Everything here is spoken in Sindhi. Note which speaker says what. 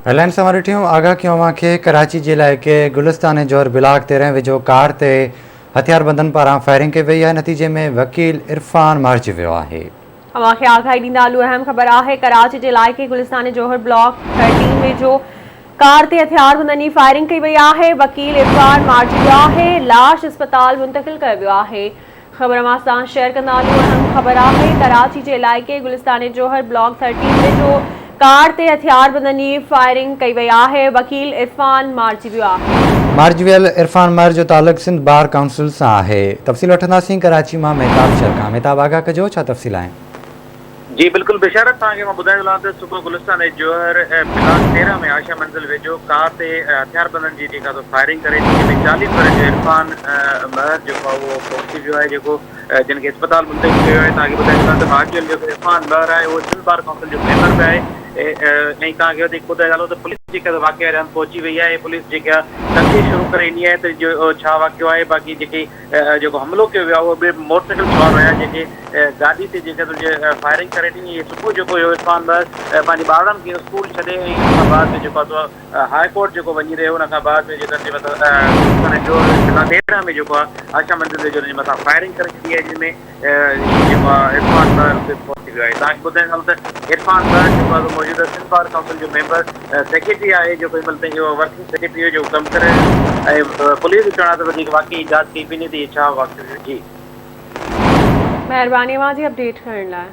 Speaker 1: هيڊلائنز اوهان ڏٺيون، آگاهه ڪيون اوهان کي، ڪراچي جي علائقي گلستان جوهر بلاڪ 13 ويجهو ڪار تي هٿياربندن پاران فائرنگ ڪئي وئي آهي، نتيجي ۾ وڪيل عرفان مارجي ويو آهي.
Speaker 2: اوهان کي آگاهي ڏيندا هلون اهم خبر آهي ڪراچي جي علائقي گلستان جوهر بلاڪ 13 ويجهو ڪار تي هٿياربندن جي فائرنگ ڪئي وئي آهي، وڪيل عرفان مارجي ويو آهي، لاش اسپتال منتقل ڪيو ويو آهي. خبر اوهان سان شيئر ڪندا هلون اهم خبر آهي ڪراچي جي علائقي گلستان جوهر بلاڪ 13 ويجهو ڪار تي هٿياربندن جي فائرنگ ڪئي وئي آهي وڪيل عرفان مارجي ويو آهي.
Speaker 1: مارجي ويل عرفان مهر جو تعلق سنڌ بار ڪائونسل سان آهي. تفصيل وٺنداسين ڪراچي مان مهتاب شر کان. مهتاب آگاهه ڪجو ڇا تفصيل آهن.
Speaker 3: جي بلڪل بشارت توهان کي مان ٻڌائيندو هلان ته صبح گلستان اي جوهر بلاڪ 13 ۾ عائشه منزل ويجهو ڪار تي هٿياربندن جي جيڪا سو فائرنگ ڪري جنهن ۾ 40 ورهين جو عرفان مهر جيڪو آهي اهو فوت ٿي ويو آهي جيڪو جن کي اسپتال منتقل ڪيو ويو آهي توهان کي ٻڌائيندو هلان ته مارجي ويل جيڪو عرفان مهر آهي اهو سنڌ بار ڪائونسل جو ميمبر به آهي ۽ توهان کي وڌيڪ ٻڌائيندو هلون ته پوليس جيڪا واقعي واري هنڌ پهچي وئي آهي پوليس جيڪا تفتيش شروع ڪري ڏني آهي ته جو ڇا واقعو آهي باقي جيڪي جيڪو حملو ڪيو ويو آهي اهو به موٽر سائيڪل سوار هيا جيڪي گاڏي تي جيڪي تنهنجي فائرنگ ڪري ڏني ۽ صبح جيڪو اهو عرفان مهر پنهنجي ٻارڙن کي اسڪول ڇڏي ۽ ان کان بعد ۾ جيڪو آهي سو هاء ڪورٽ جيڪو وڃي رهيو ان کان بعد ۾ جيڪو ان جي مٿان جو 13 ۾ جيڪو آهي آشا منزل ويجهو ان جي مٿان فائرنگ ڪري ڇڏي آهي جنهن ۾ هي جيڪو آهي عرفان مهر اتي فوت ٿي ويو آهي. توهان کي ٻڌائڻ هلون ته عرفان مهر جيڪو آهي سو موجوده سنڌ بار ڪائونسل جو ميمبر سيڪريٽري آهي جيڪو هن مهل تائين اهو ورڪنگ سيڪريٽري جو ڪم ڪري رهيو آهي ۽ پوليس جو چوڻ آهي ته وڌيڪ واقعي جي جاچ ڪئي پئي وڃي ته اهي ڇا واقعو هيو. جي.
Speaker 2: مهرباني اوهان جي اپڊيٽ ڪرڻ لاء.